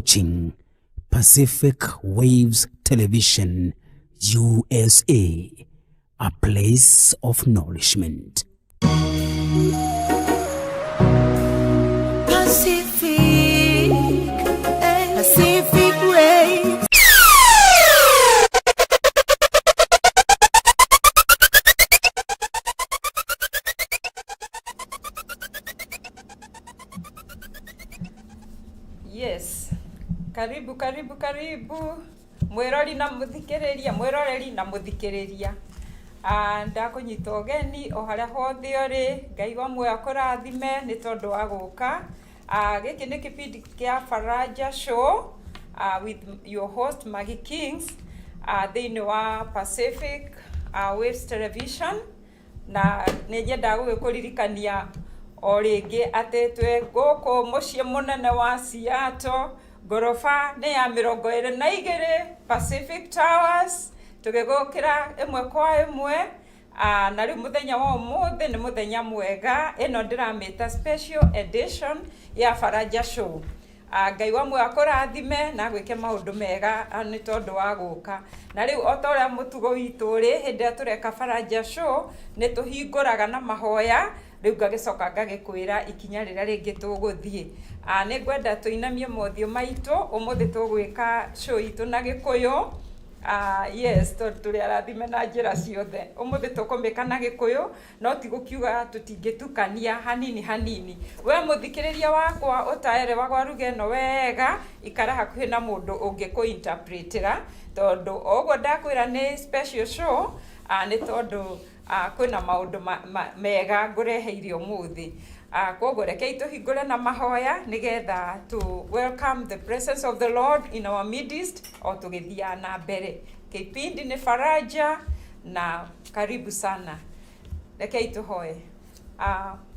watching Pacific Waves Television USA, a place of nourishment. Pacific, Pacific Waves. Yes, karibu karibu karibu mwirori na muthikiriria, mwiroreri na muthikiriria. Ndakunyita ũgeni o harĩa hothe ũrĩ. Ngai wa muoyo akũrathime nĩ tondũ wa gũka. Gĩkĩ nĩ kĩbindi kĩa Faraja Show with your host Maggie Kings, thĩinĩ wa Pacific Waves Television. Na nĩ nyendaga gũgĩkũririkania o rĩngĩ atĩ twĩ gũkũ mũciĩ mũnene wa Seattle, ngoroba nĩ ya 22, Pacific Towers, tũgĩgũkĩra ĩmwe kwa ĩmwe. Na rĩu mũthenya wa ũmũthĩ nĩ mũthenya mwega, ĩno ndĩramĩta special edition ya Faraja Show. Ngai wa muoyo akũrathime na gwĩke maũndũ mega nĩ tondũ wa gũka. Na rĩu o ta ũrĩa mũtugo witũ ũrĩ, hĩndĩ ĩrĩa tũreka Faraja Show nĩ tũhingũraga na mahoya. Rĩu ngagĩcoka ngagĩkwĩra ikinya rĩrĩa rĩngĩ tũgũthiĩ. Nĩ ngwenda tũinamie mothiũ maitũ. Ũmũthĩ tũgwĩka show itũ na Gĩkũyũ. Yes, tondũ tũrĩ arathime na njĩra ciothe. Ũmũthĩ tũkũmĩka na Gĩkũyũ, no ti gũkiuga tũtingĩtukania hanini hanini. We mũthikĩrĩria wakwa ũtaerewagwa ruga ĩno wega, ikara hakuhĩ na mũndũ ũngĩkũ-interpretĩra, tondũ o ũguo ndakwĩra nĩ special show, nĩ tondũ kwĩna maũndũ mega ngũreheire ũmũthĩ. Koguo rekei tũhingũre na mahoya nĩgetha to welcome the presence of the Lord in our midst o tũgĩthiaga na mbere. Kipindi nĩ Faraja na karibu sana. Rekei tũhoe.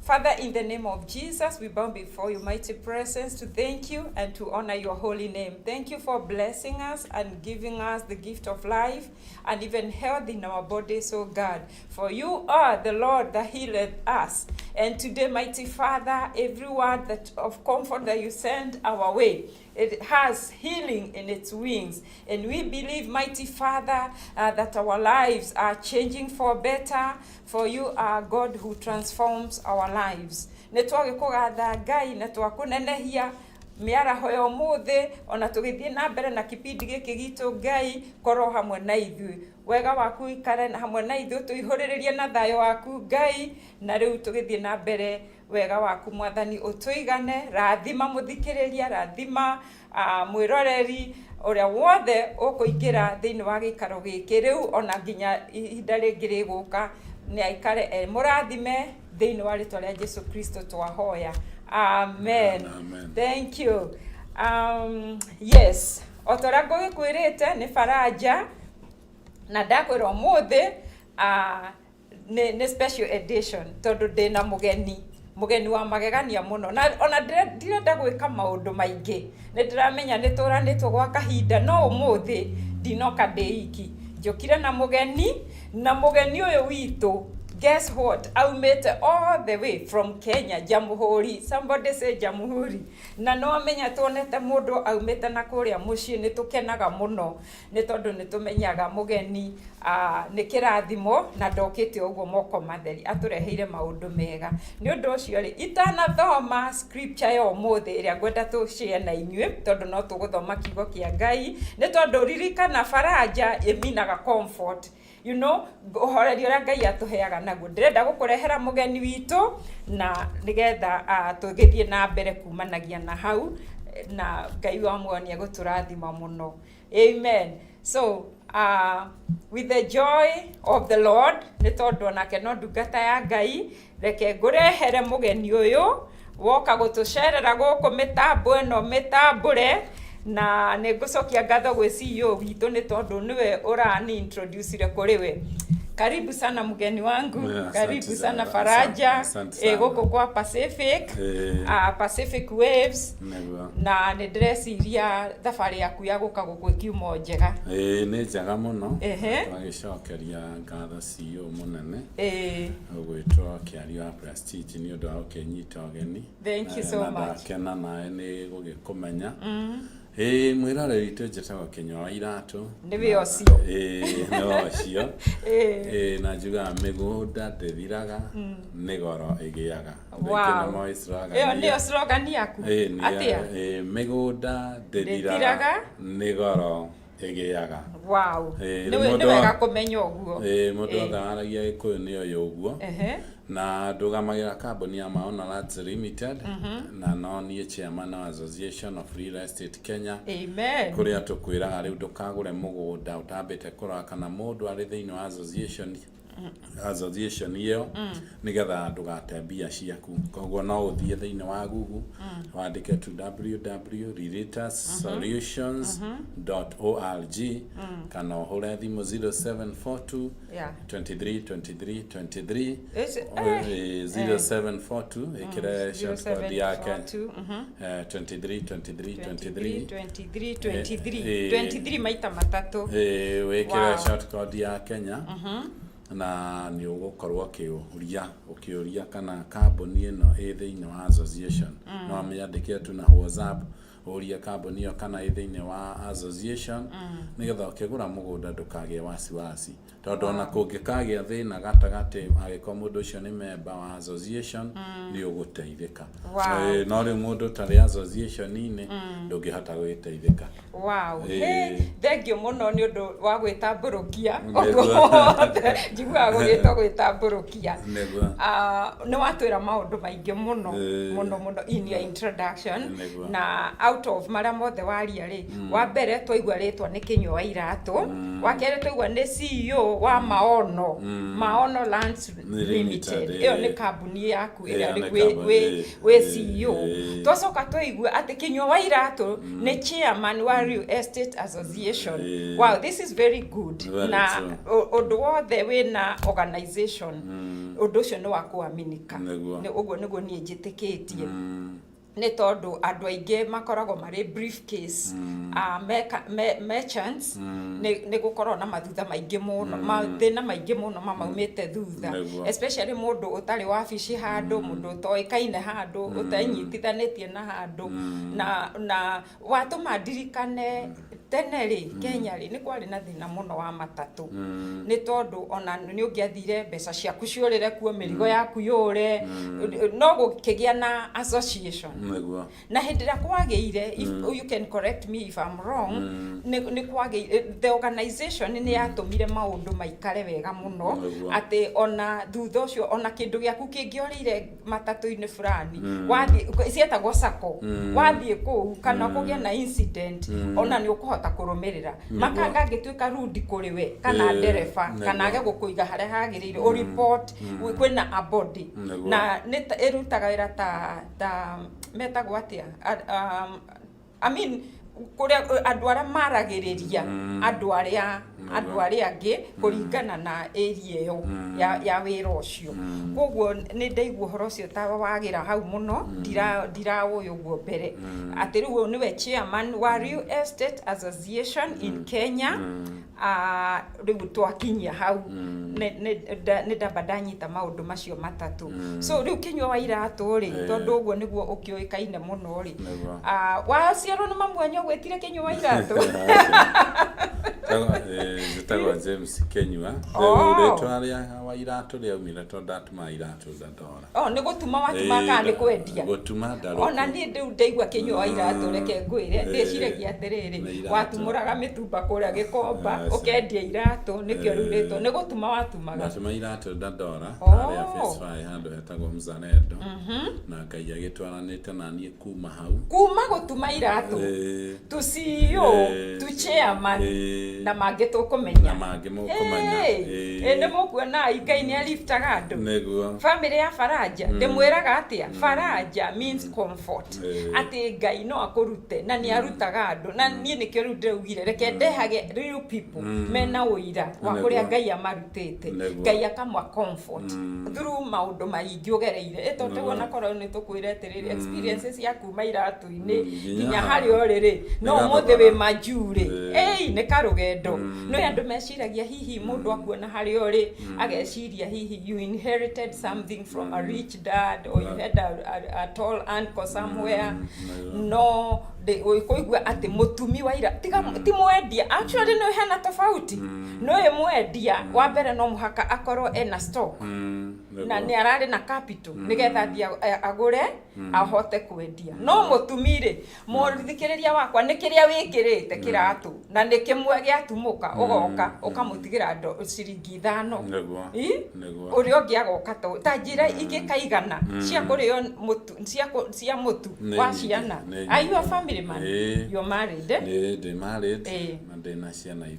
Father, in the name of Jesus, we bow before your mighty presence to thank you and to honor your holy name. Thank you for blessing us and giving us the gift of life and even health in our bodies, oh God. For you are the Lord that healeth us. And today, mighty Father, every word that of comfort that you send our way, it has healing in its wings. And we believe, mighty Father, that our lives are changing for better, for you are God who transforms our lives. Nĩ twagĩkũgatha Ngai na twakũnenehia mĩaraho ya ũmũthĩ, ona tũgĩthiĩ na mbere na kipindi gĩkĩ gitũ. Ngai, korwo hamwe na ithuĩ, wega waku ikare hamwe na ithuĩ, tũihũrĩrĩrie na thayũ waku Ngai. Na rĩu tũgĩthiĩ na mbere, wega waku Mwathani ũtũigane. Rathima mũthikĩrĩria, rathima mwĩroreri ũrĩa wothe ũkũingĩra thĩinĩ wa gĩikaro gĩkĩ rĩu, ona nginya ihinda rĩngĩ rĩgũka, nĩ aikare e mũrathime. Thĩinĩ wa rĩtwa rĩa Jesu Kristo twahoya, amen. Amen. Thank you. Yes, o ta ũrĩa ngũgĩkwĩrĩte nĩ Faraja, na ndakwĩra ũmũthĩ nĩ special edition tondũ ndĩna mũgeni, mũgeni wa magegania mũno. Na ona ndirenda gwĩka maũndũ maingĩ, nĩ ndĩramenya nĩ tũranĩtwo gwa kahinda, no ũmũthĩ ndinoka ndĩ iki, njũkire na mũgeni. Na mũgeni ũyũ witũ, guess what, aumĩte all the way from Kenya, Jamhuri. Somebody say Jamhuri. Na no amenya tuonete mũndũ aumĩte na kũrĩa mũciĩ, nĩ tũkenaga mũno nĩ tondũ nĩ tũmenyaga mũgeni nĩ kĩrathimo, na ndokĩte ũguo moko matheri, atũreheire maũndũ mega. Nĩ ũndũ ũcio rĩ, itanathoma scripture ya ũmũthĩ ĩrĩa ngwenda tũshare na inyuĩ, tondũ no tũgũthoma kiugo kĩa Ngai, nĩ tondũ ririkana Faraja ĩminaga comfort, ũhoreri ũrĩa Ngai atũheaga naguo. Ndĩrenda gũkũrehera mũgeni witũ na nĩgetha tũgĩthiĩ na mbere kumanagia na hau, na Ngai wa muoyo nĩ egũtũrathima mũno. Amen. So with the joy of the Lord, nĩ tondũ onake no ndungata ya Ngai, reke ngũrehere mũgeni ũyũ woka gũtũcerera gũkũ mĩtambo ĩno mĩtambũre. Na nĩ ngũcokia ngatho gwĩ CEO witũ nĩ tondũ nĩwe ũrani introducire kũrĩ we. Karibu sana mgeni wangu. Yeah, asante Karibu sana sana, Faraja. Asante sana. Gũkũ kwa Pacific, Pacific Waves. Nĩguo. Na nĩ ndĩreciria thabarĩ yaku ya gũka gũkũ ĩkiuma o njega. Ĩĩ, nĩ njega mũno. Ehe. Twagĩcokeria ngatho CEO mũnene ũgwĩtwo Kĩario wa Prestige nĩ ũndũ wa gũkĩnyita ũgeni. Thank you so Na much. ndakena nawe nĩ gũgĩkũmenya. Ĩĩ, mwĩroreri witũ, njĩtagwo Kĩnyua wa Iratũ. Nĩwe ũcio. Ĩĩ, nĩwe ũcio. Ĩĩ, na njugaga mĩgũnda ndĩthiraga, nĩ goro ĩgĩaga. Andũ aingĩ nĩ moĩ slogan Ĩyo ĩyo. Nĩyo slogan yaku? Ĩĩ, nĩyo. Atĩa? Ĩĩ, mĩgũnda ndĩthiraga, ndĩthiraga, nĩ goro ĩgĩaga. Ĩĩ, Nĩ mũndũ wega kũmenya ũguo. Ĩĩ, mũndũ wothe waragia Gĩkũyũ nĩ oĩ ũguo. Na ndũgamagĩra kambuni ya Maono Lands Limited, na no niĩ chairman wa Association of Real Estate Kenya, kũrĩa tũkwĩraga rĩu ndũkagũre mũgũnda ũtambĩte kũrora kana mũndũ arĩ thĩinĩ wa association ĩyo, nĩgetha ndũgate mbia ciaku. Koguo no ũthiĩ thĩinĩ wa Google, wandĩke tu www.realtorssolutions.org, kana ũhũre thimũ 0742 23 23 23. 0742, ĩkĩre short code yake. 0742, 23 23 23. 23 23. 23 maita matatũ. Wĩkĩre short code ya Kenya na nĩ ũgũkorwo ũkĩũria kana kambuni ĩno ĩ thĩinĩ wa association. No amĩandĩke tu na WhatsApp, ũrie kambuni ĩyo kana ĩ thĩinĩ wa association, nĩgetha ũkĩgũra mũgũnda ndũkagĩe wasiwasi, tondũ ona kũngĩkagĩa thĩna gatagatĩ, angĩkorwo mũndũ ũcio nĩ member wa association, nĩ ũgũteithĩka. No rĩu mũndũ ũtarĩ association-inĩ, ndũngĩhota gwĩteithĩka. Hey, thank you mũno nĩ ũndũ wa gwĩtambũrũkia. Nĩguo. Ũguo njiguaga gũgĩtwo gwĩtambũrũkia. Nĩguo. Nĩ watwĩra maũndũ maingĩ mũno mũno mũno in your introduction. Na out of marĩa mothe waria rĩ, wa mbere twaigua rĩtwa nĩ Kĩnyua wa Iratũ, wa kerĩ twaigua nĩ CEO wa Maono Lands Limited, Limited. Ĩyo nĩ kambuni yaku ĩrĩa Ĩyo nĩ wĩ kambuni, wĩ CEO. Twacoka twaigua atĩ Kĩnyua wa Iratũ nĩ chairman wa Real Estate Association. Wow, this is very good. Very Na true. Ũndũ wothe wĩna organization, ũndũ ũcio nĩ wa kũaminika. Ũguo nĩguo niĩ njĩtĩkĩtie, nĩ tondũ andũ aingĩ makoragwo marĩ briefcase merchants. Nĩ gũkorwo na mathutha maingĩ mũno, mathĩna maingĩ mũno mamaumĩte thutha, especially mũndũ ũtarĩ wabici handũ, mũndũ ũtoĩkaine handũ, ũtenyitithanĩtie na handũ. Na watũma ndirikane tene rĩ, Kenya rĩ, nĩ kwarĩ na thĩna mũno wa matatũ, nĩ tondũ ona nĩ ũngĩathire mbeca ciaku ciũrĩre kuo, mĩrigo yaku yũre. No gũkĩgĩa na association, na hĩndĩ ĩrĩa kwagĩire, if you can correct me if I'm wrong, nĩ kwagĩire, the organization nĩ yatũmire maũndũ maikare wega mũno, atĩ ona thutha ũcio, ona kĩndũ gĩaku kĩngĩorĩire matatũ-inĩ fulani, wathiĩ, cietagwo sacco, wathiĩ kũu kana kũgĩa na incident, ona nĩ ũkũhota kũrũmĩrĩra. Makanga angĩtuĩka rude kũrĩ we kana ndereba, kana age gũkũiga harĩa hagĩrĩire, ũ report kwĩna a body na nĩ ĩrutaga wĩra ta metagwo atĩa? I mean, kũrĩa andũ arĩa maragĩrĩria andũ arĩa angĩ kũringana na area ĩyo ya wĩra ũcio. Koguo nĩ ndaigua ũhoro ũcio ta wagĩra hau mũno, ndiraũĩ ũguo mbere, atĩ rĩu ũyũ nĩwe chairman wa Real Estate Association in Kenya. Rĩu twakinyia hau, nĩ ndamba ndanyita maũndũ macio matatũ. So rĩu Kĩnyua wa Iratũ rĩ, tondũ ũguo nĩguo ũkĩũĩkaine mũno rĩ, waciarwo nĩ mamu wanyu ũgwĩtire Kĩnyua wa Iratũ? Njĩtagwo James Kenyua. Rĩu rĩtwa rĩa wa Iratũ rĩaumire tondũ ndatũmaga iratũ Dandora. Oh, nĩ gũtuma watuma kana nĩ kwendia? Gũtuma ndarũkũ. Ona niĩ rĩu ndaigua Kĩnyua wa Iratũ, reke ngwĩre, ndĩciragia atĩrĩrĩ, Nĩ iratũ. Watumũraga mĩtumba kũrĩa Gĩkomba, Aca. ũkendia iratũ, nĩkĩo rĩu rĩtwa nĩ gũtuma watumaga. Ndatũma iratũ Dandora, harĩa Phase 5, handũ hetagwo Mzalendo, na Ngai agĩtwaranĩte na niĩ kuma hau. Kuma gũtuma iratũ tu CEO, tu chairman, na mangĩ tũkũmenya. Na mangĩ mũkũmenya. Hey, nĩ mũkuona Ngai nĩ aliftaga andũ. Family ya Faraja, ndĩmwĩraga atĩa, Faraja means comfort, atĩ Ngai no akũrute na nĩ arutaga andũ. Na niĩ nĩkĩo rĩu ndĩraugire reke ndehage real people mena ũira wa kũrĩa Ngai amarutĩte, Ngai akamwa comfort through maũndũ maingĩ ũgereire. Ĩ tondũ onakorwo nĩ tũkwĩre atĩrĩrĩ, experiences ya kuma iratũ-inĩ nginya nginya haha. harĩa ũrĩ rĩ, no Nĩ ũmũthĩ gathogora. wĩ majuu rĩ. Ĩi nĩ karũgendo. No andũ meciragia hihi mũndũ akuona harĩa ũrĩ, ageciria hihi you inherited something from a rich dad or you had a tall uncle somewhere. No kũigua atĩ mũtumi wa ira tiga ti mwendia, actually no hena tofauti. No ĩ mwendia wa mbere no mũhaka akorwo ena stock na nĩ ararĩ na capital nĩgetha athiĩ agũre ahote kwendia. No mũtumi rĩ, mũthikĩrĩria wakwa, nĩ kĩrĩa wĩkĩrĩte kĩratũ na nĩ kĩmwe gĩatumũka, ũgoka ũkamũtigĩra ciringi 5. Ĩ? Ũrĩa ũngĩ agoka ta njĩra ingĩ kaigana cia kũrĩo mũtu, cia mũtu Nĩ wa nyingĩ, ciana. Nĩ Are you a nyingĩ. family man? Ĩĩ. You're married, eh? Nĩ ndĩ married na ndĩna ciana 5.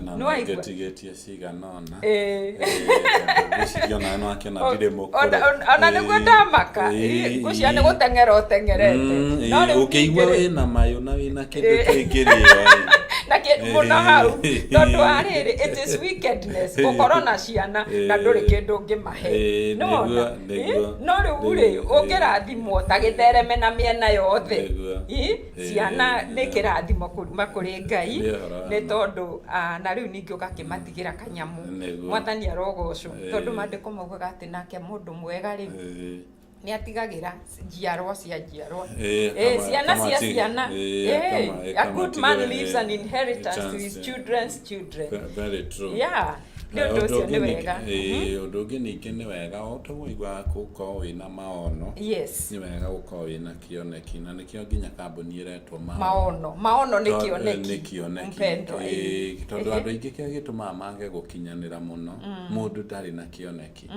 Na Nĩ waigua? ngĩtigĩtie cigana ũna. Ĩĩ. Ngwĩciria onawe no akĩona ndirĩ mũkũrũ. Ona nĩguo ndamaka. Ngwĩciria nĩ gũteng'era ũteng'erete. No rĩu Ũngĩigua ningĩ rĩ, wĩna mayũ na wĩna kĩndũ kĩngĩrĩo ĩ. Na mũno hau, tondũ wa rĩrĩ, it is wickedness gũkorwo na ciana na ndũrĩ kĩndũ ũngĩmahe. Nĩwona? Nĩguo. No rĩu rĩ, ũngĩrathimwo ta gĩthereme na mĩena yothe. Nĩguo. Ciana nĩ kĩrathimo kuma kũrĩ Ngai, Nĩ ũhoro wa nĩ ma. Tondũ na rĩu ningĩ ũgakĩmatigĩra kanyamũ. Mwathani arogocwo, tondũ maandĩko maugaga atĩ nake mũndũ mwega rĩ, nĩ atigagĩra njiarwa cia njiarwa. Ciana cia ciana. A good man leaves an inheritance to his children's children. Very true. Yeah, nĩ ũndũ ũcio nĩ wega. Ũndũ ũngĩ ningĩ nĩ wega o ta ũguo gũkorwo wĩna maono, nĩ wega gũkorwo wĩna kĩoneki, na nĩkĩo nginya kambuni ĩretwo Maono. Maono, maono nĩ Nĩ kĩoneki. kĩoneki. Mpendwa. Tondũ andũ aingĩ kĩrĩa gĩtũmaga mage gũkinyanĩra mũno, mũndũ ndarĩ na kĩoneki,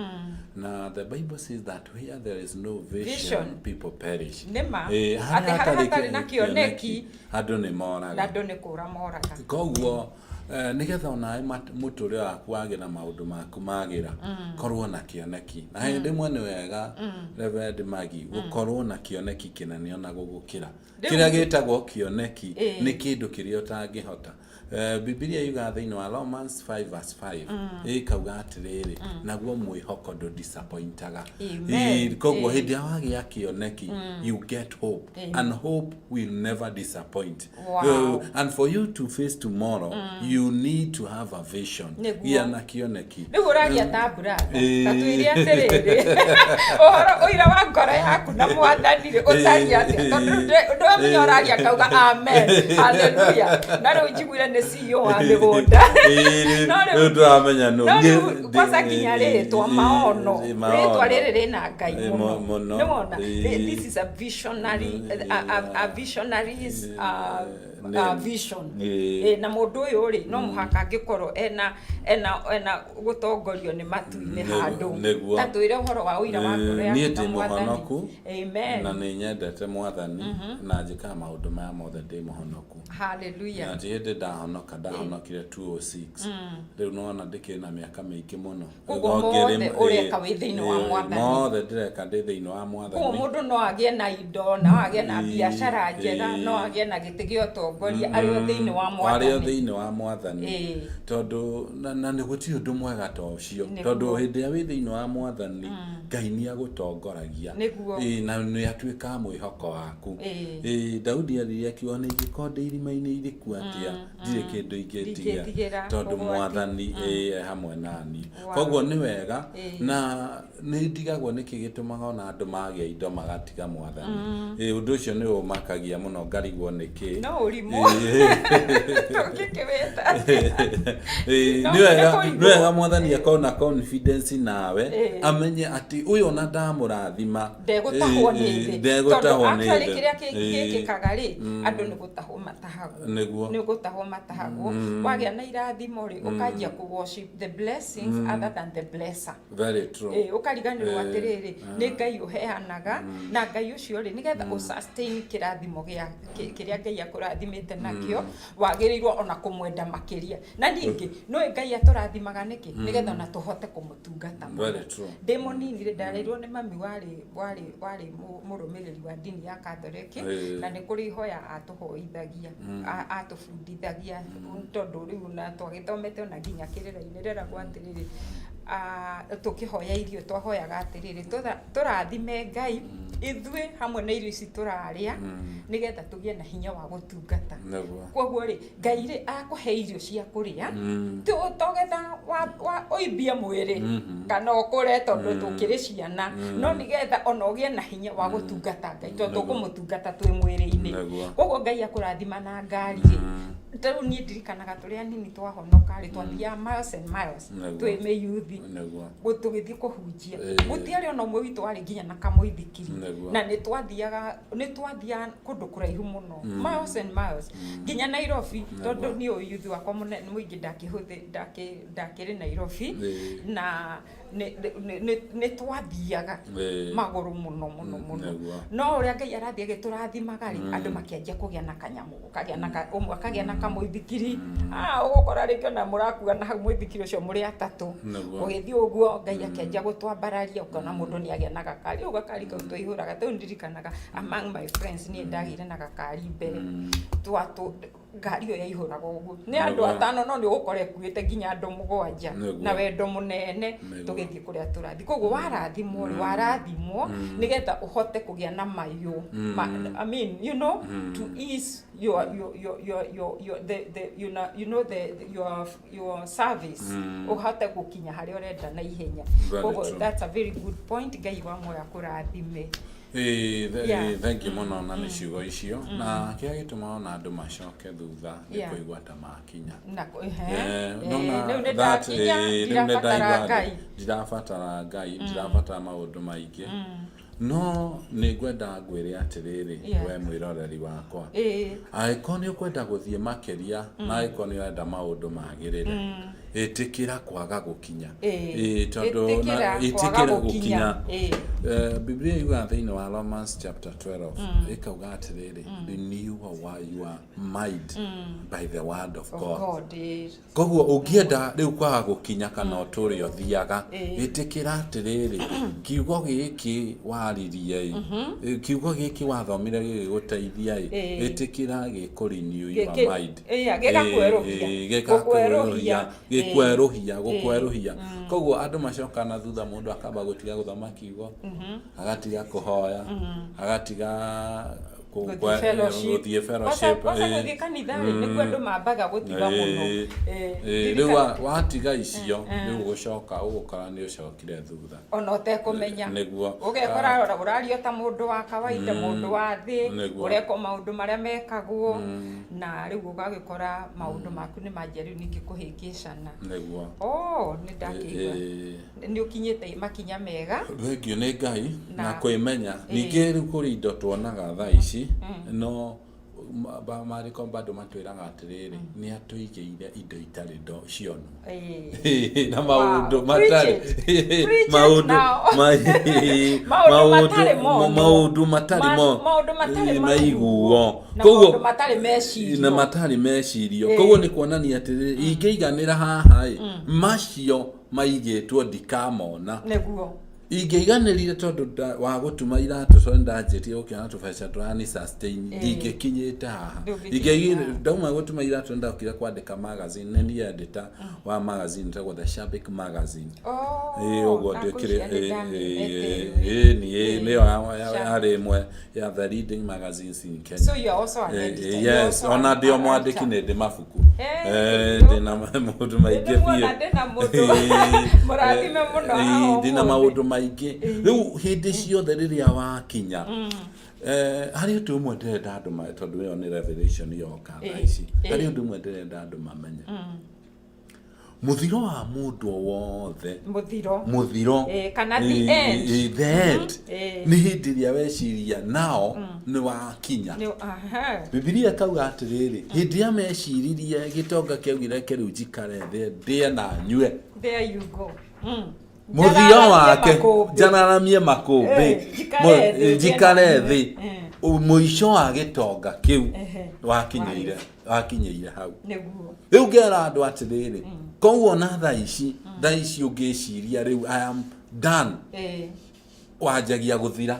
na the Bible says that where there is no vision, Vision. people perish. Nĩ ma. Harĩa Atĩ harĩa hatarĩ hatarĩ na kĩoneki, andũ nĩ na moraga. Andũ nĩ kũra moraga. Koguo nĩgetha onawe mũtũrĩre waku wagĩra, maũndũ maku magĩra, korwo na kĩoneki. Na hĩndĩ ĩmwe nĩ wega, Reverend Maggie, gũkorwo na kĩoneki kĩnene ona gũgũkĩra kĩrĩa gĩtagwo kĩoneki. Nĩ kĩndũ kĩrĩa ũtangĩhota. Bibilia yugaga thĩinĩ wa Romans 5 verse 5, ĩkauga atĩrĩrĩ, naguo mwĩhoko ndũ disappointaga. Amen. Koguo hĩndĩ ĩrĩa wagĩa kĩoneki, you get hope, and hope will never disappoint. And for you to face tomorrow, you need to have a vision. Gĩa na kĩoneki. Rĩu ũragia ta brother, ta twĩre atĩrĩrĩ, ũhoro ũira wa ngoro yaku na Mwathani rĩ, ũtariĩ atĩa? Tondũ ndwamenya ũraria kauga amen, haleluya, na rĩu njiguire nĩ CEO wa mĩgũnda. No Rĩu rĩu ndũramenya nũ. No rĩu kwanza nginya rĩtwa Maono, rĩtwa rĩrĩ rĩna Ngai Ĩĩ, mũno. Mũno. Nĩwona? Ĩĩ. This is a visionary, a visionary's Name. Vision. Ĩĩ. Na mũndũ ũyũ rĩ, no mũhaka angĩkorwo ena gũtongorio nĩ matu-inĩ handũ. Nĩguo. Ta twĩre ũhoro wa ũira wa ngoro yaku Niĩ na ndĩ Mwathani. mũhonoku Amen. na nĩ nyendete Mwathani na njĩkaga maũndũ maya mothe ndĩ mũhonoku. Hallelujah. Na ti hĩndĩ ndahonoka, ndahonokire 206. Rĩu nĩwona ndĩkĩrĩ na mĩaka mĩingĩ mũno. Koguo mothe ũreka wĩ thĩinĩ wa Mwathani. Mothe ndĩreka ndĩ thĩinĩ wa Koguo Mwathani. Mũndũ no agĩe na indo, no agĩe na biacara njega, no agĩe na gĩtĩ gĩa ũtongoria arĩ o thĩinĩ wa Arĩ o Mwathani. Thĩinĩ wa Mwathani. Tondũ na nĩ gũtirĩ ũndũ mwega ta ũcio, tondũ hĩndĩ ĩrĩa wĩ thĩinĩ wa Mwathani, Ngai nĩ agũtongoragia. Na nĩ atuĩkaga mwĩhoko waku. Daudi aririe akiuga, "Ona ingĩkorwo ndĩ irima-inĩ iriku atĩa, ndirĩ kĩndũ ingĩtigĩra, Ndingĩtigĩra tondũ ũgwati. Mwathani e hamwe nani." Koguo nĩ wega, na nĩ ndigagwo nĩkĩ gĩtũmaga ona andũ magĩa indo magatiga Mwathani. Ũndũ ũcio nĩ ũmakagia mũno, ngarigwo nĩkĩ. No ũrimũ. Tũngĩkĩwĩta. No, Nĩ wega nĩ kũrigwo. Nĩ wega Mwathani akorwo na confidence nawe, amenye atĩ ũyũ ona ndamũrathima, Ndegũtahwo nĩ thĩ. Ndegũtahwo Tondũ nĩ actually thĩ. Kĩrĩa gĩkĩkaga rĩ, andũ nĩ gũtahwo matahagwo. Nĩ gũtahwo matahagwo. Wagĩa na irathimo rĩ, ũkanjia kũ worship the blessings other than the blesser. Very true. Ũkariganĩrwo atĩrĩrĩ, nĩ Ngai ũheanaga, na Ngai ũcio rĩ, nĩgetha ũsustain kĩrathimo gĩa kĩrĩa Ngai akũrathimĩte nakĩo, wagĩrĩirwo ona kũmwenda makĩria. Na ningĩ nĩũĩ Ngai atũrathimaga nĩkĩ? Nĩgetha ona tũhote kũmũtungata mũno. Very true. Ndĩ mũnini rĩ, ndarerirwo nĩ mami warĩ mũrũmĩrĩri wa ndini ya Katholeki, na nĩ kũrĩ ihoya atũhoithagia, atũbundithagia, tondũ rĩu na twagĩthomete ona nginya kĩrĩra-inĩ, rĩragwo atĩrĩrĩ, tũkĩhoya irio twahoyaga atĩrĩrĩ, "Tũrathime Ngai." Ithuĩ hamwe na irio ici tũrarĩa nĩgetha tũgĩe na hinya wa gũtungata. Koguo rĩ, Ngai rĩ, akũhe irio cia kũrĩa togetha ũimbie mwĩrĩ kana ũkũre tondũ tũkĩrĩ ciana, no nĩgetha ona ũgĩe na hinya wa gũtungata Ngai, tondũ tũkũmũtungata twĩ mwĩrĩ-inĩ. Koguo Ngai akũrathima na ngari rĩ, ta rĩu niĩ ndirikanaga tũrĩ anini twahonoka rĩ, twathiaga miles and miles twĩ mĩyuthi tũgĩthiĩ kũhunjia. Gũtiarĩ ona ũmwe witũ warĩ nginya na kamũithikiri. Na nĩ twathiaga kũndũ kũraihu mũno, miles and miles, nginya Nairobi, tondũ niĩ ũyuthi wakwa mũnene mũingĩ ndakĩrĩ Nairobi. Na nĩ twathiaga magũrũ mũno mũno mũno. No ũrĩa Ngai arathiĩ agĩtũrathimaga rĩ, andũ makĩanjia kũgĩa na kanyamũ, ũkagĩa na ũmwe akagĩa na kamũithikiri. Ah, ũgũkora rĩngĩ ona mũrakua na hau mũithikiri ũcio mũrĩ atatũ. Ũgĩthiĩ ũguo, Ngai akĩanjia gũtwambararia, ũkona mũndũ nĩ agĩa na gakari. Rĩu gakari kau twaihũraga, rĩu ndirikanaga among my friends niĩ ndagĩire na gakari mbere. Ngari ĩyo yaihũraga ũguo nĩ andũ atano, no nĩ ũgũkora ĩkuĩte nginya andũ mũgwanja na wendo mũnene tũgĩthiĩ kũrĩa tũrathiĩ. Koguo warathimwo rĩ, warathimwo nĩgetha ũhote kũgĩa na mayũ I mean, to ease your the you know the your service, ũhote gũkinya harĩa ũrenda na ihenya. Koguo that's a very good point. Ngai wa muoyo akũrathime. Thank you mũno na nĩ ciugo icio, na kĩrĩa gĩtũmaga ona andũ macoke thutha nĩ kũigua ta makinya. Na rĩu nĩ ndakinya, ndirabatara Ngai. Ndirabatara Ngai, ndirabatara maũndũ maingĩ. No nĩ ngwenda ngwĩre atĩrĩrĩ, we mwĩroreri wakwa, angĩkorwo nĩ ũkwenda gũthiĩ makĩria na angĩkorwo nĩ ũrenda maũndũ magĩrĩre, ĩtĩkĩra kwaga gũkinya. Tondũ ĩtĩkĩra gũkinya. Biblia yugaga thĩinĩ wa Romans chapter 12, ĩkauga atĩrĩrĩ, "Renew your mind by the word of God." Koguo ũngĩenda rĩu kwaga gũkinya kana ũtũre ũthiaga, ĩtĩkĩra atĩrĩrĩ, kiugo gĩkĩ waririe ĩ, kiugo gĩkĩ wathomire gĩgĩgũteithia ĩ, ĩtĩkĩra gĩkũ renew your mind. Gĩgakwerũhia. Gĩkwerũhia, gũkwerũhia. Koguo andũ macoka na thutha, mũndũ akamba gũtiga gũthoma kiugo, agatiga kũhoya, agatiga gũthiĩ fellowship. Kwanza gũthiĩ kanitha rĩ, nĩkuo andũ mambaga gũtiga mũno. Rĩu watiga icio, rĩu gũcoka ũgũkora nĩ ũcokire thutha ona ũtekũmenya. Ũgekora ũraria ta mũndũ wa kawaida, mũndũ wa thĩ, ũreka maũndũ marĩa mekagwo, na rĩu ũgagĩkora maũndũ maku nĩ manjia rĩu ningĩ kũhĩngĩcana. Oh, nĩ ndakĩigua nĩ ũkinyĩte makinya mega. Thengiũ nĩ Ngai na kwĩmenya. Ningĩ rĩu kũrĩ indo tuonaga thaa ici, no maandĩko bado matwĩraga atĩrĩrĩ, nĩ atũigĩire indo itarĩ ndo cionwo na maũndũ matarĩ maũndũ maũndũ matarĩ mo maiguo koguo na matarĩ mecirio. Koguo nĩ kuonania atĩrĩrĩ, ingĩiganĩra haha ĩ, macio maigĩtwo ndikamona. Ingĩiganĩrire tondũ wa gũtuma iratũ, tondũ ndanjĩtie gũkĩona tũbeca tũrani sustain, ndingĩkinyĩte haha. Ndauma gũtuma iratũ, ndokire kwandĩka magazine, nĩ niĩ editor wa magazine ĩtagwo The Shabik Magazine. Ĩĩ, ũguo ndĩkĩrĩ ĩĩ, nĩyo yarĩ ĩmwe ya the leading magazines in Kenya. So you are also an editor. Yes, ona ndĩ o mwandĩki, nĩ ndĩ mabuku. Ndĩna maũndũ maingĩ biũ. Mũrathime mũno. Ndĩna maũndũ maingĩ. Rĩu hĩndĩ ciothe rĩrĩa wakinya harĩ ũndũ ũmwe ndĩrenda andũ, tondũ ĩyo nĩ revelation yoka thaa ici, harĩ ũndũ ũmwe ndĩrenda andũ mamenye: mũthiro wa mũndũ o wothe, Mũthiro. Mũthiro. Kana the end. The end nĩ hĩndĩ ĩrĩa weciria nao nĩ wakinya. Bibilia ĩkauga atĩrĩrĩ, hĩndĩ ĩrĩa meciririe, gĩtonga kĩaugire, "Reke rĩu njikare thĩ, ndĩe na nyue." There you go. Mũthio wake, njararamie makũmbĩ, njikare thĩ. Mũico wa gĩtonga kĩu wakinyĩire hau. Rĩu ngera andũ atĩrĩrĩ, koguo na thaa ici ũngĩciria rĩu, "I am done," wanjagia gũthira.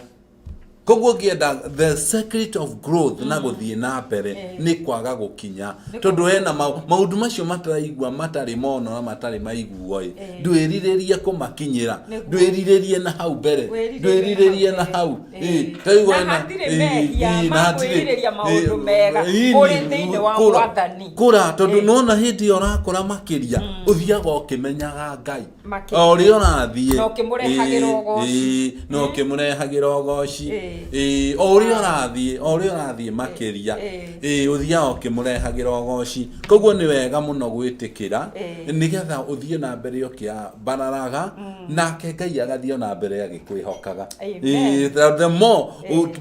Koguo ngĩenda the secret of growth na gũthiĩ na mbere nĩ kwaga gũkinya, tondũ hena maũndũ macio mataraigua, matarĩ mono na matarĩ maiguo ĩ, ndwĩrirĩrie kũmakinyĩra. Ndwĩrirĩrie na hau mbere. Wĩrirĩrie ndwĩrirĩrie na na hau hau mbere. Ta rĩu Na wena- hatirĩ mehia na ma hatirĩ- kwĩrirĩria maũndũ mega ũrĩ thĩinĩ wa Mwathani. Kũra, tondũ nona hĩndĩ ĩyo ũrakũra makĩria, ũthiaga ũkĩmenyaga Ngai Makĩria. o ũrĩa ũrathiĩ. Na ũkĩmũrehagĩra ũgoci. Na ũkĩmũrehagĩra ũgoci. O ũrĩa ũrathiĩ, o ũrĩa ũrathiĩ makĩria, ũthiaga ũkĩmũrehagĩra ũgoci. Koguo nĩ wega mũno gwĩtĩkĩra nĩgetha ũthiĩ na mbere ũkĩambararaga, nake Ngai agathiĩ ona mbere agĩkwĩhokaga. Amen.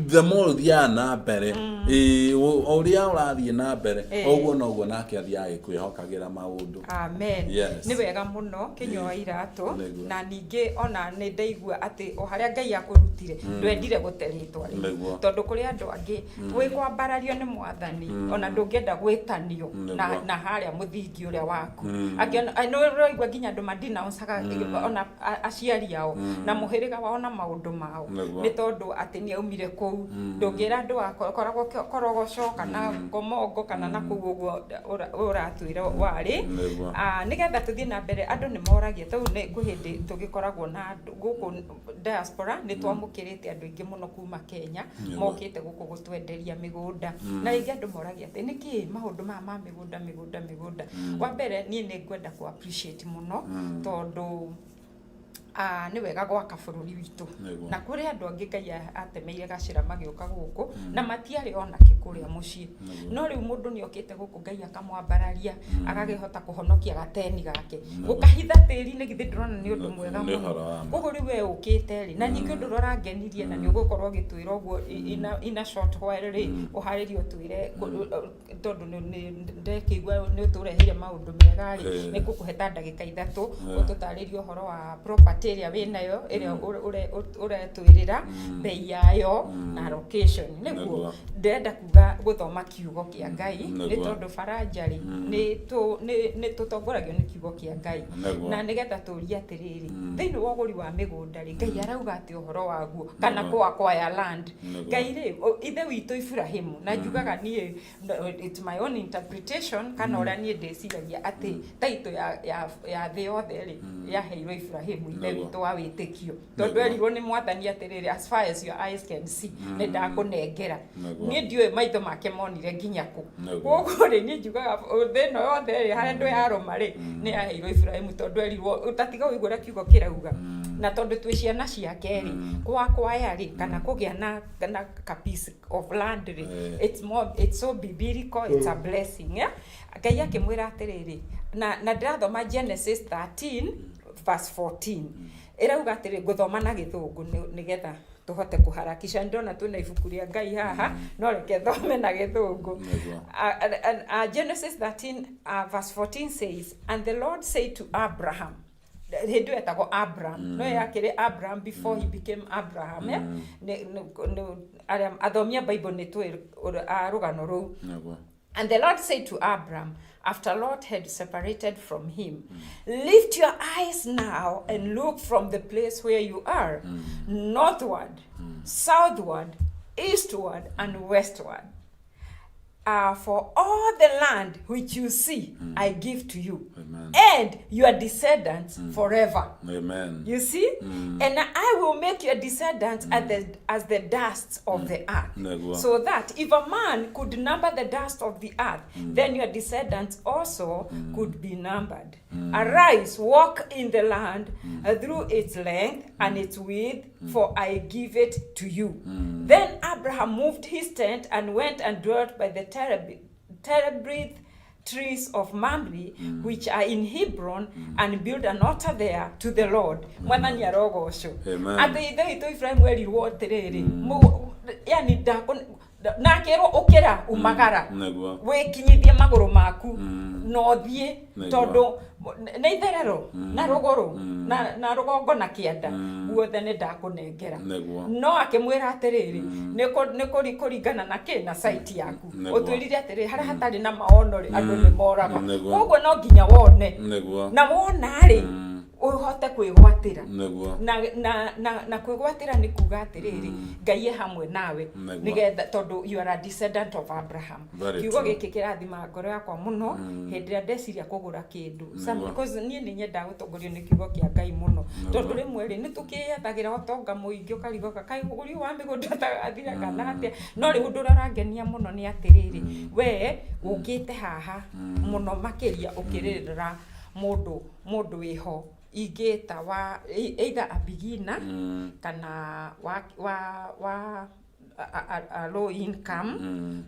The more ũthiaga na mbere, o ũrĩa ũrathiĩ na mbere, ũguo noguo nake athiaga agĩkwĩhokagĩra maũndũ. Amen. Yes. Nĩ wega mũno, kĩnyua wa iratũ. Na ningĩ ona nĩ ndaigua atĩ o harĩa Ngai akũrutire, ndwendire gũte rĩtwa rĩu, tondũ kũrĩ andũ angĩ gwĩ kwambarario nĩ Mwathani, ona ndũngĩenda gwĩtanio na, na harĩa mũthingi ũrĩa waku. Angĩ nĩ ũraigua nginya andũ madinaũcaga ona aciari ao na mũhĩrĩga wao na maũndũ mao, nĩ tondũ atĩ nĩ aumire kũu. Ndũngĩra andũ a koragwo Korogoco kana Ngomongo kana na kũu ũguo ũratwĩra warĩ. Nĩgetha tũthiĩ na mbere, andũ nĩ moragia tau nĩ kwĩ hĩndĩ tũgĩkoragwo na andũ gũkũ diaspora, nĩ twamũkĩrĩte andũ aingĩ mũno kuma Kenya mokĩte gũkũ gũtwenderia mĩgũnda, na rĩngĩ andũ moragia atĩ nĩkĩ maũndũ maya ma mĩgũnda, mĩgũnda, mĩgũnda. Wa mbere, niĩ nĩ ngwenda kũ appreciate mũno, tondũ nĩ wega gwaka bũrũri witũ. Na kũrĩ andũ angĩ Ngai atemeire gacĩra magĩũka gũkũ na matiarĩ ona kĩ kũrĩa mũciĩ, no rĩu mũndũ nĩ okĩte gũkũ, Ngai akamwambararia, agakĩhota kũhonokia gateni gake, gũkahitha tĩri-inĩ. Githĩ ndũrona nĩ ũndũ mwega Nĩ mũno? ũhoro wa ma. Koguo rĩu we ũkĩte rĩ, na ningĩ ũndũ ũrĩa ũrangenirie, na nĩ ũgũkorwo ũgĩtwĩra ũguo in a short while rĩ, ũharĩrie ũtwĩre tondũ nĩ ndekĩigua nĩ ũtũreheire maũndũ mega rĩ, nĩ ngũkũhe ta ndagĩka 3 ũtũtarĩrie ũhoro wa property ĩrĩa wĩnayo, ĩrĩa ũretwĩrĩra bei yayo na location, nĩguo ndĩrenda kuga gũthoma kiugo kĩa Ngai, nĩ tondũ Faranja rĩ, nĩ tũtongoragio nĩ kiugo kĩa Ngai. Na nĩgetha tũrie atĩrĩrĩ, thĩinĩ wa ũgũri wa mĩgũnda rĩ, Ngai arauga atĩ ũhoro waguo kana kũ acquire land? Ngai rĩ, ithe witũ Ibrahimu, na njugaga niĩ no, it's my own interpretation kana ũrĩa niĩ ndĩciragia, atĩ taitũ ya thĩ yothe rĩ, yaheirwo Ibrahimu, ithe witũ wa wĩtĩkio, tondũ erirwo nĩ Mwathani atĩrĩrĩ, "As far as your eyes can see, nĩ ndakũnengera." Niĩ ndiũĩ maitho make monire nginya kũ. Koguo rĩ, niĩ njugaga thĩ ĩno yothe rĩ, harĩa andũ yarũma rĩ, nĩ yaheirwo Ibrahimu, tondũ erirwo ũtatiga ũigua ũrĩa kiugo kĩrauga. Na tondũ twĩ ciana ciake rĩ, kwakwaya rĩ, kana kũgĩa na ka piece of land rĩ, it's more, it's so biblical, it's a blessing, eh? Ngai akĩmwĩra atĩrĩrĩ, na ndĩrathoma Genesis 13 verse 14, ĩrauga atĩrĩ, ngũthoma na Gĩthũngũ nĩgetha tũhote kũharakisha. Ndĩrona twĩna ibuku rĩa Ngai haha, no reke thome na Gĩthũngũ. Genesis 13 verse 14 says, "And the Lord said to Abraham," hĩndĩ ĩyo etagwo Abraham, no yakĩrĩ Abraham before he became Abraham, eh? Arĩa athomi a Bible nĩ tũĩ rũgano rũu. "And the Lord said to Abram, after Lot had separated from him, 'Lift your eyes now and look from the place where you are, northward, southward, eastward, and westward. For all the land which you see, I give to you, Amen. and your descendants forever.'" Amen. You see? "And I will make your descendants as the dust of the earth. So that if a man could number the dust of the earth, then your descendants also could be numbered. Arise, walk in the land through its length and its width, for I give it to you." Then Abraham moved his tent and went and dwelt by the terebinth trees of Mamre, which are in Hebron, and built an altar there to the Lord. Mwathani arogocwo. Amen. Atĩ ithe witũ Ibrahimu erirwo atĩrĩrĩ, yani na akĩrwo ũkĩra umagara, wĩkinyithie magũrũ maku na ũthiĩ, tondũ nĩ itherero na rũgũrũ na rũgongo na kĩanda, guothe nĩ ndakũnengera. No akĩmwĩra atĩrĩrĩ, nĩ kũringana na kĩ na site yaku. Ũtwĩrire atĩrĩrĩ, harĩa hatarĩ na maono rĩ, andũ nĩ moraga. Koguo no nginya wone, na wona rĩ, Ũhote kwĩgwatĩra. Na kwĩgwatĩra nĩ kuga atĩrĩrĩ, Ngai e hamwe nawe. Nĩgetha tondũ you are a descendant of Abraham. Very Kiugo true. gĩkĩ kĩrathima ngoro yakwa mũno hĩndĩ ĩrĩa ndeciria kũgũra kĩndũ. Because niĩ nĩ nyendaga gũtongorio nĩ kiugo kĩa Ngai mũno, tondũ rĩmwe rĩ nĩ tũkĩyethagĩra ũtonga mũingĩ, ũkarigoka kaĩ ũgũri ũyũ wa mĩgũnda ũtagathira kana atĩa. No rĩu ũndũ ũrĩa ũrangenia mũno nĩ atĩrĩrĩ, we ũkĩte haha mũno makĩria ũkĩrĩrĩra mũndũ wĩho ingĩta wa either a beginner kana wa a low income,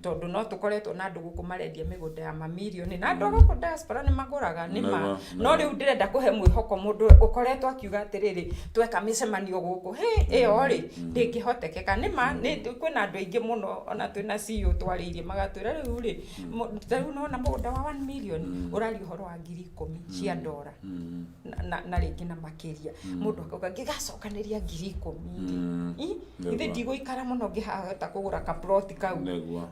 tondũ no tũkoretwo na andũ gũkũ marendia mĩgũnda ya mamirioni, na andũ a gũkũ diaspora nĩ magũraga nĩ ma. No rĩu ndĩrenda kũhe mwĩhoko mũndũ ũkoretwo akiuga atĩrĩrĩ, tweka mĩcemanio gũkũ hĩ ĩyo rĩ ndĩngĩhotekeka. Nĩ ma nĩ kwĩna andũ aingĩ mũno, ona twĩna CEO twarĩirie magatwĩra rĩu rĩ ta rĩu nona mũgũnda wa 1 million ũraria ũhoro wa 10,000 cia ndora na rĩngĩ na makĩria. Mũndũ akauga ngĩgacokanĩria 10,000 rĩ, ithe ndigũikara mũno ngĩhota kũgũra kaploti kau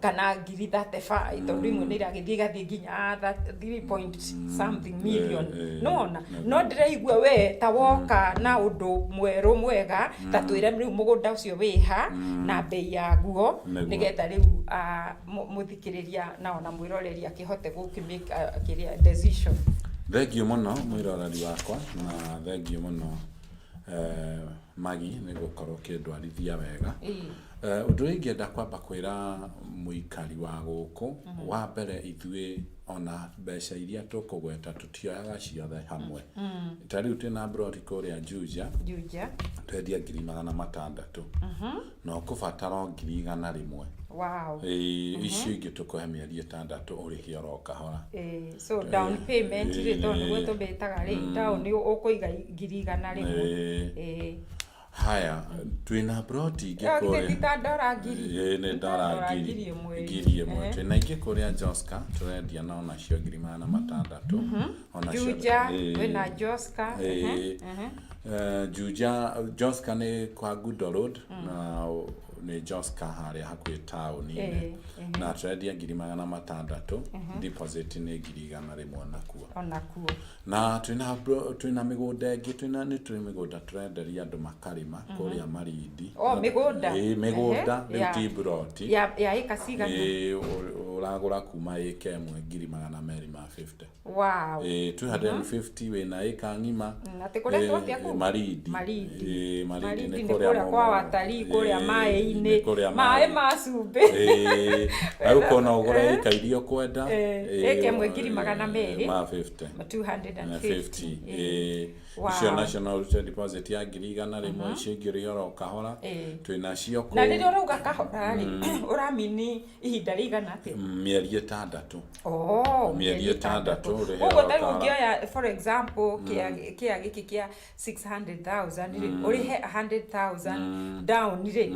kana 35,000, tondũ imwe nĩ iragĩthiĩ igathiĩ nginya 3 point something million. Nĩwona, no ndĩraigua we ta woka na ũndũ mwerũ mwega. Ta twĩre rĩu mũgũnda ũcio wĩha na mbei yaguo, nĩgetha rĩu mũthikĩrĩria na ona mwĩroreri akĩhote gũkĩ-make kĩrĩa decision. Thengiũ mũno mwĩroreri wakwa, na thengiũ mũno Magi nĩ gũkorwo ũkĩndwarithia wega. Ũndũ ũrĩa ingĩenda kwamba kwĩra mũikari wa gũkũ, wa mbere, ithuĩ ona mbeca iria tũkũgweta tũtioyaga ciothe hamwe. Ta rĩu twĩna mburoti kũrĩa Juja. Juja. Twendia 600,000 na ũkũbatara o 100,000. Ĩĩ, icio ingĩ tũkũhe mĩeri 6 ũrĩhe oro kahora. So down payment rĩ, tondũ nĩguo tũmĩtaga rĩ, down ũkũiga 100,000. Haya, twĩna mburoti ingĩ Ĩyo githĩ kũrĩa ti ta ndora ngiri? Ĩĩ, nĩ Nĩ ta ndora ndora ngiri 1,000. 1,000. Twĩna ingĩ kũrĩa Joska tũrendia na onacio 600,000 onacio. Juja, kwĩna Joska. Juja, Joska nĩ kwa Gudo Road, na nĩ Joska harĩa hakuhĩ taũni-inĩ, na tũrendia 600,000, deposit nĩ 100,000 nakuo. Onakuo. Na twĩna mĩgũnda ĩngĩ, twĩna nĩ tũrĩ mĩgũnda tũrenderia andũ makarĩma kũrĩa Marindi. O, mĩgũnda. Ĩĩ, mĩgũnda rĩu, ti mburoti. Ya ĩka cigana? Ĩĩ, ũragũra kuma ĩka ĩmwe 250,000. Ĩĩ, 250 wĩna ĩka ng'ima. Atĩ kũretwo atĩa kũu? Marindi. Marindi. Ĩĩ, Marindi. Marindi nĩ nĩ kũrĩa kũrĩa kwa watalii kũrĩa Ĩĩ, maĩ-inĩ. nĩ kũrĩa maĩ maĩ. ma cumbĩ. Ĩĩ, na rĩu kona ũgũre ĩka iria ũkwenda. Ĩka ĩmwe 200,000. Ma 50. 250. 50. Ĩĩ. Icio nacio no ũrute deposit ya 100,000, icio ingĩ ũrĩhe oro kahora. Twĩnacio Na kũu. Rĩrĩa ũrauga kahora rĩ, ũramini ihinda rĩigana atĩa? Mĩeri 6. Oh, Mĩeri 6 ũrĩhe Koguo oro ta rĩu kahora. ũngĩoya, for example, kĩa gĩkĩ kĩa 600,000 rĩ, ũrĩhe 100,000 down rĩ,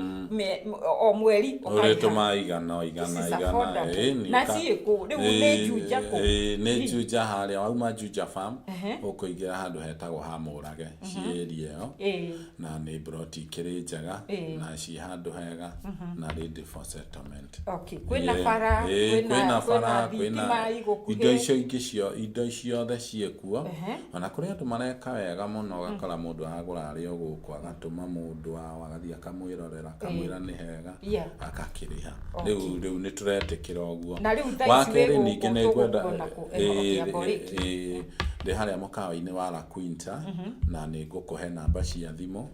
o mweri ũkarĩha. Ũrĩtũma igana o igana. This is Igana. affordable. Ĩĩ, nĩ Na ciĩ kũ? Rĩu nĩ Juja kũ? Ĩĩ, nĩ Juja harĩa wauma Juja Farm ũkũingĩra handũ hetagwo ha Mũrage, ciĩ area ĩyo. Na nĩ mburoti ikĩrĩ njega na ciĩ handũ hega na ready for settlement. Okay, kwĩna bara, Ĩĩ, kwĩna kwĩna bara, kwĩna kwĩna thitima igũkuhĩ. Indo icio ingĩ cio, indo ciothe ciĩkuo. Ona kũrĩ andũ mareka wega mũno, ũgakora mũndũ aragũra arĩ o gũkũ, agatũma mũndũ wao agathiĩ akamwĩrorera, akamwĩra nĩ hega, akakĩrĩha. Rĩu nĩ tũretĩkĩra ũguo. Na rĩu thaa Wa ici wĩ kerĩ, gũkũ, ningĩ nĩ ngwenda tũgũkuona kũ? Okay, amba ũrĩkie. Ĩĩ, ndĩ harĩa mũkawa-inĩ wa La Quinta, na nĩ ngũkũhe namba cia thimũ,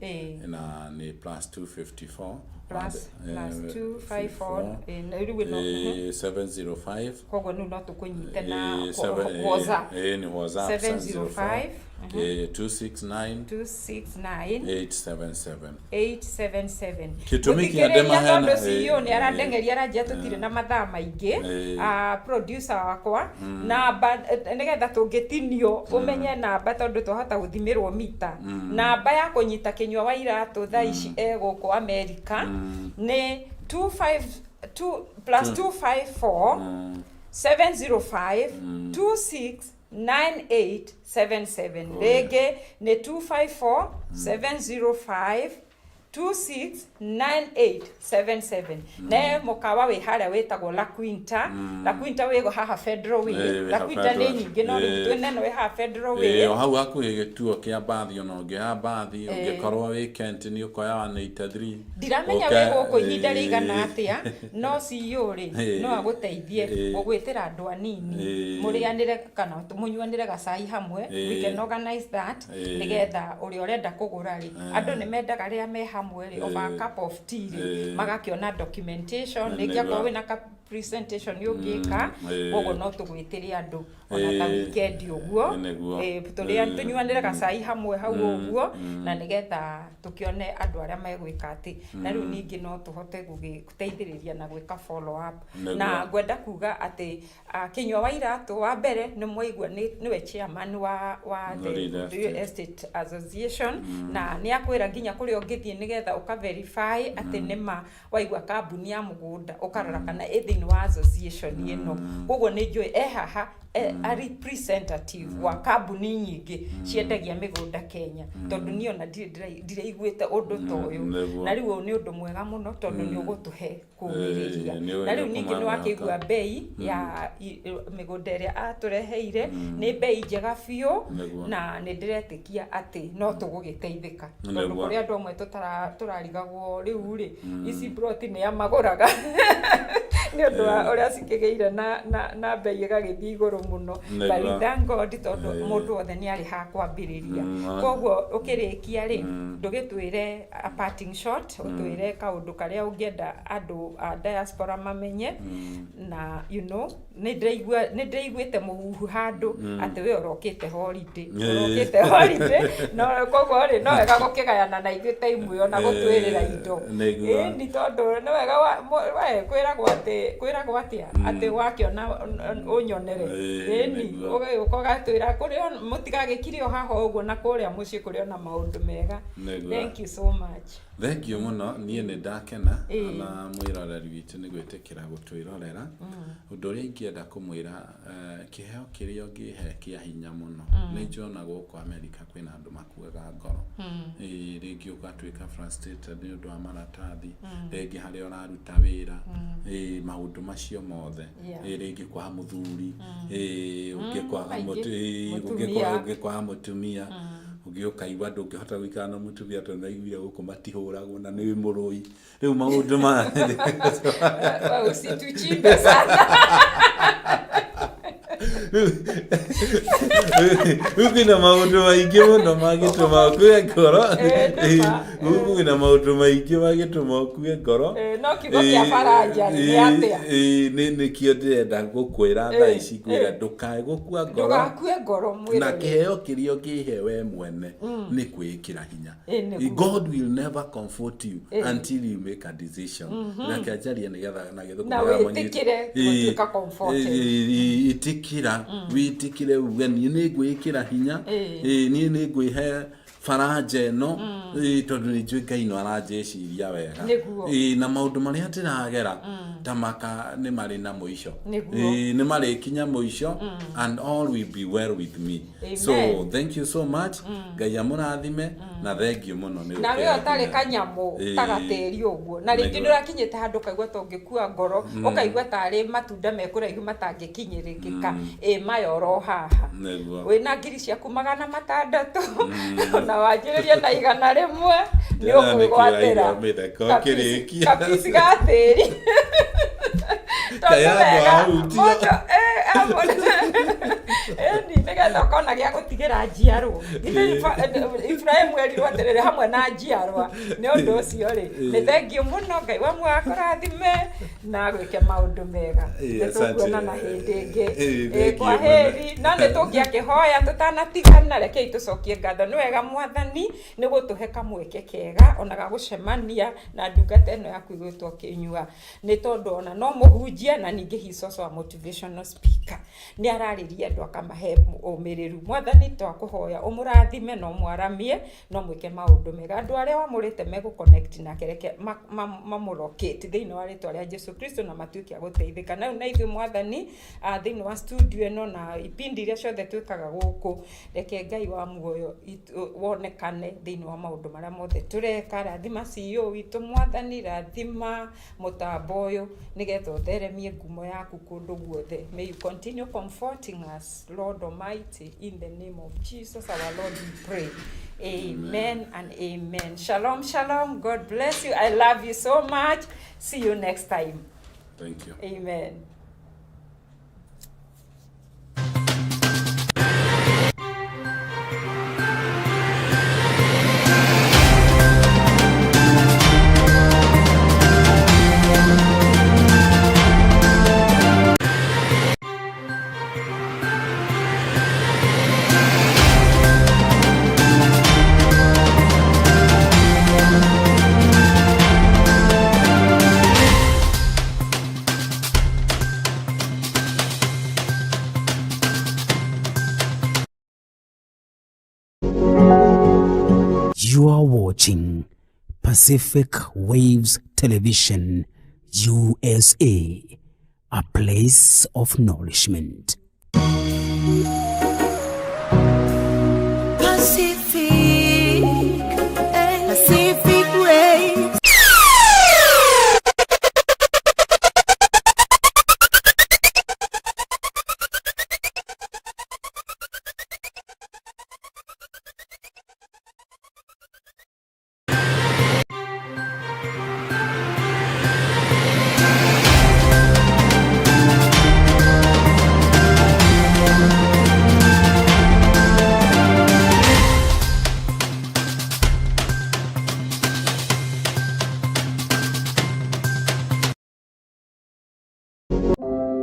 na nĩ +254 Plus 254, na rĩu ĩno, 705. Koguo rĩu no tũkũnyite na WhatsApp. Nĩ WhatsApp. 705, 269 269 877. 877. Gĩtũmi kĩa Mũthikĩrĩria, ndĩmaheana- tondũ CEO nĩ arandengeria, aranjia tũtirĩ na mathaa maingĩ. Producer wakwa, namba nĩgetha tũngĩtinio ũmenye namba, tondũ twahota gũthimĩrwo mita. Namba ya kũnyita Kĩnyua wa Iratũ thaa ici e gũkũ Amerika nĩ 252 +254 705 269877. Rĩngĩ nĩ 254 705. 269877. Ne mũkawa wĩ harĩa wĩtagwo La Quinta. La Quinta wĩ haha Federal Way. Ĩĩ, wĩ La haha Quinta nĩ Federal. nyingĩ, no rĩu Ĩĩ. twĩna ĩno wĩ haha Federal Way. Ĩĩ, o hau hakuhĩ gĩtuo kĩa mbathi, ona ũngĩoya mbathi, ũngĩkorwo wĩ Kent nĩ ũkoya 183. Ndiramenya wĩ gũkũ ihinda rĩigana atĩa, no CEO rĩ, no agũteithie gũgwĩtĩra andũ anini, mũrĩanĩre kana mũnyuanĩre gacai hamwe. We can organize that, nĩgetha ũrĩa ũrenda kũgũra rĩ, andũ nĩ mendaga rĩrĩa me hamwe rĩ, over a cup of tea rĩ, magakĩona documentation. Rĩngĩ akorwo wĩna ka presentation ũngĩka, koguo no tũgwĩtĩre andũ ona ta weekend ũguo. Tũrĩa tũnyuanĩre gacai hamwe hau ũguo, na nĩgetha tũkĩone andũ arĩa megwĩka atĩ. Na rĩu ningĩ no tũhote gũteithĩrĩria na gwĩka follow up. Na ngwenda kuga atĩ Kinyua wa Iratũ wa mbere nĩ mwaigua nĩwe chairman wa the Real Estate. Real Estate Association, na nĩ akwĩra nginya kũrĩa ũngĩthiĩ nĩgetha ũka verify atĩ nĩma waigua kambuni ya mũgũnda, ũkarora kana ĩ thĩinĩ wa association ĩno. Koguo nĩ njũĩ e haha a representative wa kambuni nyingĩ ciendagia mĩgũnda Kenya, tondũ niĩ ona ndirĩ ndiraiguĩte ũndũ ta ũyũ. Na rĩu ũyũ nĩ ũndũ mwega mũno, tondũ nĩ ũgũtũhe kũmĩrĩria. Na rĩu ningĩ nĩ wakĩigua mbei ya mĩgũnda ĩrĩa atũreheire nĩ mbei njega biũ. Na nĩ ndĩretĩkia atĩ no tũgũgĩteithĩka, tondũ kũrĩ andũ amwe tũrarigagwo rĩu rĩ, ici ploti nĩ amagũraga nĩ ũndũ wa ũrĩa cikĩgĩire na mbei ĩgagĩthiĩ igũrũ mũno. But we thank God, tondũ mũndũ wothe nĩ arĩ ha kwambĩrĩria. Koguo ũkĩrĩkia rĩ, ndũgĩtwĩre a parting shot, ũtwĩre kaũndũ karĩa ũngĩenda andũ a diaspora mamenye. Na nĩ ndĩraiguĩte mũhuhu handũ atĩ we ũrokĩte holiday, ũrokĩte holiday, no koguo rĩ, no wega gũkĩgayana na ithuĩ time ĩyo na gũtwĩrĩra indo. Ĩni, tondũ nĩ wega we kwĩragwo atĩa atĩ wakĩona ũnyonere. Ĩni, ũgagĩũka ũgatwĩra kũrĩa mũtigagĩkire o haha ũguo, na kũrĩa mũciĩ kũrĩ ona maũndũ mega. Thank you so much. Thank you mũno. Niĩ nĩ ndakena na mwĩroreri witũ nĩ gwĩtĩkĩra gũtwĩrorera. Ũndũ ũrĩa ingĩenda kũmwĩra, kĩheo kĩrĩa ũngĩhe kĩa hinya mũno, nĩ njona gũkũ America kwĩna andũ makuaga ngoro. Rĩngĩ ũgatuĩka frustrated nĩ ũndũ wa maratathi, rĩngĩ harĩa ũraruta wĩra, maũndũ macio mothe. Rĩngĩ kwaga mũthuri, ũngĩ kwaga Kaingĩ. Ũngĩ Mũtumia. Ũngĩ kwaga mũtumia, ũngĩ ũkaigua ndũngĩhota gũikara na mũtumia tondũ naiguire gũkũ matihũragwo na nĩ mũrũi. Rĩu maũndũ ma Wewe usituchimbe sana. Rĩu kwĩna maũndũ maingĩ mũno mangĩtũma ũkue ngoro. Nĩ ma. Gũkũ kwĩna maũndũ maingĩ mangĩtũma ũkue ngoro. No kiugo kĩa baranja nĩ atĩa? Nĩkĩo ndĩrenda gũkwĩra thaa ici, ngwĩra ndũkae gũkua ngoro. Ndũgakue ngoro, Na mwĩroreri. kĩheo kĩrĩa ũngĩhe we mwene nĩ kwĩĩkĩra hinya. Nĩguo. God will never comfort you until you make a decision. Reke njarie nĩgetha na gĩthũngũ Na nĩgetha mũnyite. wĩtĩkĩre gũtuĩka comforted. Ĩtĩkĩra, wĩtĩkĩre uge, niĩ nĩ ngwĩĩkĩra hinya. Niĩ nĩ ngwĩhe baranja ĩno, tondũ nĩ njũĩ Ngai no aranjĩciria wega. Na maũndũ marĩa ndĩragera ta maka nĩ marĩ na mũico. Nĩ marĩkinya mũico, and all will be well with me. So Amen. thank you so much. Ngai amũrathime, na thank you mũno nĩ Na we gũkĩra ũtarĩ nginya. kanyamũ ta gatĩri ũguo, na rĩngĩ nĩ ũrakinyĩte handũ ũkaigua ta ũngĩkua ngoro, ũkaigua tarĩ matunda mekũraihu matangĩkinyĩrĩkĩka, ĩ maya oro haha. Wĩna ngiri ciaku 600, na wanjĩrĩrie na 100, nĩ Ndĩrona nĩkĩo ũkwĩgwatĩra waigua mĩtheko ũkĩrĩkia. Kapici ga tĩri. Tondũ Kaĩ andũ wega, ahutio. mũndũ, ĩni, nĩgetha ũkona gĩa gũtigĩra njiarwo. Githĩ Ibrahimu erirwo atĩrĩrĩ, hamwe na njiarwa. Nĩ ũndũ ũcio rĩ, nĩ thengiũ mũno. Ngai wa muoyo akũrathime na gwĩke maũndũ mega. Nĩ tũkuonana hĩndĩ ĩngĩ. Thank Kwa you mũno. heri. No nĩ tũngĩakĩhoya tũtanatigana, rekei tũcokie ngatho. Nĩ wega Mwathani nĩ gũtũhe kamweke kega ona ga gũcemania na ndungata ĩno yaku ĩgwĩtwo Kĩnyua, nĩ tondũ ona no mũhunjia, na ningĩ he is also a motivational speaker. Nĩ ararĩria andũ akamahe Ũmĩrĩru. Mwathani, twakũhoya ũmũrathime na ũmwaramie na ũmwĩke maũndũ mega. Andũ arĩa wamũrĩte megũ connect nake, reke mamũlocate thĩinĩ wa rĩtwa rĩa Jesu Kristo na matuĩke a gũteithĩka. Na rĩu na ithuĩ, Mwathani, thĩinĩ wa studio ĩno na ipindi iria ciothe twĩkaga gũkũ, reke Ngai wa muoyo wonekane thĩinĩ wa maũndũ marĩa mothe tũreka. Rathima CEO witũ, Mwathani, rathima mũtambo ũyũ nĩgetha ũtheremie ngumo yaku kũndũ guothe. May you continue comforting us, Lord Almighty. In the name of Jesus our Lord we pray, amen and amen. Shalom, shalom. God bless you. I love you so much. See you next time. Thank you. Amen. You are watching Pacific Waves Television, USA, a place of nourishment. Pacific, Pacific Waves.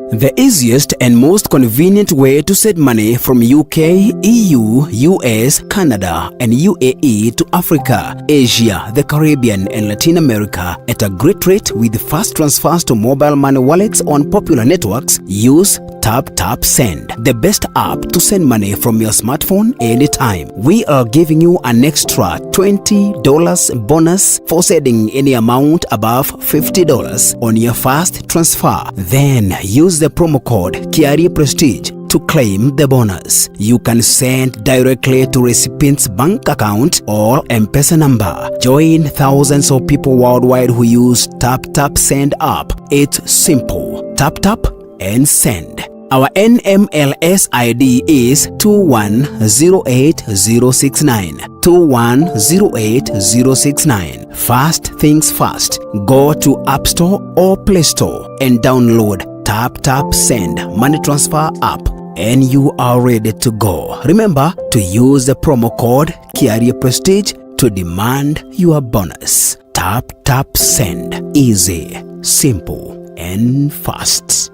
The easiest and most convenient way to send money from UK, EU, US, Canada, and UAE to Africa, Asia, the Caribbean, and Latin America at a great rate with fast transfers to mobile money wallets on popular networks. Use Tap Tap Send, the best app to send money from your smartphone anytime. We are giving you an extra $20 bonus for sending any amount above $50 on your first transfer. Then use the promo code Kiari Prestige to claim the bonus. You can send directly to recipient's bank account or M-Pesa number. Join thousands of people worldwide who use Tap Tap Send app. It's simple. Tap tap and send. Our NMLS ID is 2108069. 2108069. First things first, go to App Store or Play Store and download Tap Tap Send Money Transfer app and you are ready to go. Remember to use the promo code Kiaria Prestige to demand your bonus. Tap Tap Send. Easy, simple, and fast.